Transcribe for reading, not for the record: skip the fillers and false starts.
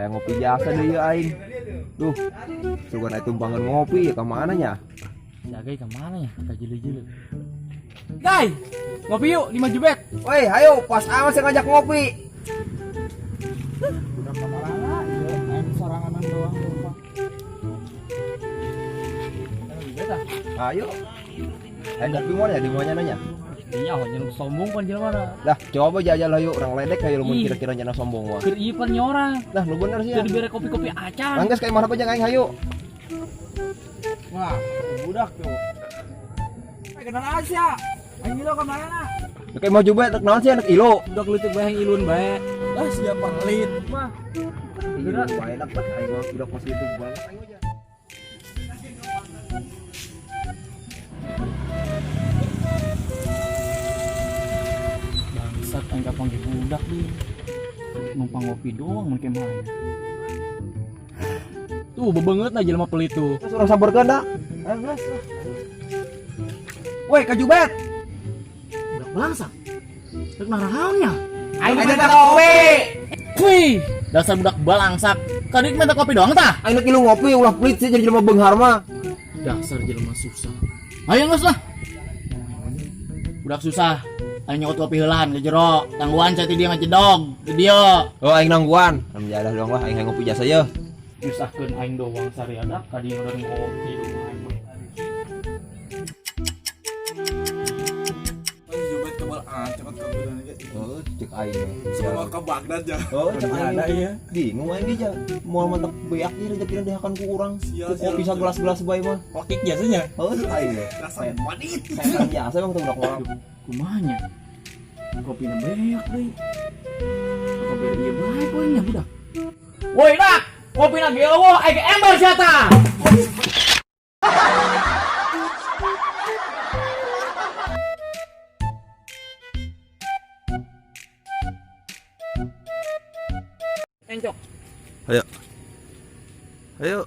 Hayang ngopi jasa deui ieu aing. Duh. Sugan aya tumpangan ngopi ya ka mana nya? Si Agay kemana ya? Kita jele-jele. Guys, ngopi yuk di Majubet. Woi, ayo pas amat saya ngajak ngopi. Budak kamarana, ieu aing soranganan doang lupa. Majubet ah. Ayo. Ayo ngopi mana ya di mana nanya? Iya, oh, jangan sombong pan jelema mana. Lah, coba jajal ayo urang ledek ayo lamun Ih. kira-kira nyana sombong wah. Keur ieu pan nyorang. Lah, lu bener sih ya. Jadi bere kopi-kopi acan. Angges kayak mana aja aing hayu. Wah, budak tuh. Eh, kenal Asia. Aing ilo ka mana? Kayak mau coba rek naon sih anak ilo. Budak leutik bae yang ilun bae. Ah, siapa pelit mah. Ilo bae dak aing mah budak masih itu banget aing aja. Bangsat aing kapanggih budak deui. Numpang ngopi doang mun ke mana. Tuh bebeungeut lah jelema pelit tuh. Terus urang samperkeun da. Ayo geus. Woi, ka Jubet. Budak balangsak. Rek narahaonnya? Aing minta kopi. Wih, dasar budak balangsak. Kadik minta kopi doang tah? Aing rek ilu ngopi ulah pelit sih jadi jelema beunghar mah. Dasar jelema susah. Ayo geus lah. Budak susah. Ayo nyokot kopi heulaan ke jero. Tangguhan cati dia ngajedog. Di dia. Oh, aing nangguan. Alhamdulillah doang lah aing hayang ngopi jasa ye. Nyusahkeun aing doang sariadak ka dieu urang ngopi doang aing mah. Aing Jumat kebal ah, cepat ke bulan aja. Oh, cek aing. Semua ke Baghdad ya. Oh, cek aing. Ada iya. Bingung aing ge ja. Moal mantap beak ieu rezekina dihakan ku urang. Sial, Ku kopi sial. sagelas-gelas bae mah. Kokik biasanya. Oh, cek aing ge. Rasa madit. Setan biasa emang tuh budak orang. Kumanya? Kopina beak deui. Apa bere ieu bae poinnya budak. Woi dak, kopina ge eueuh aing ge ember sia tah. Encok. Ayo. Ayo.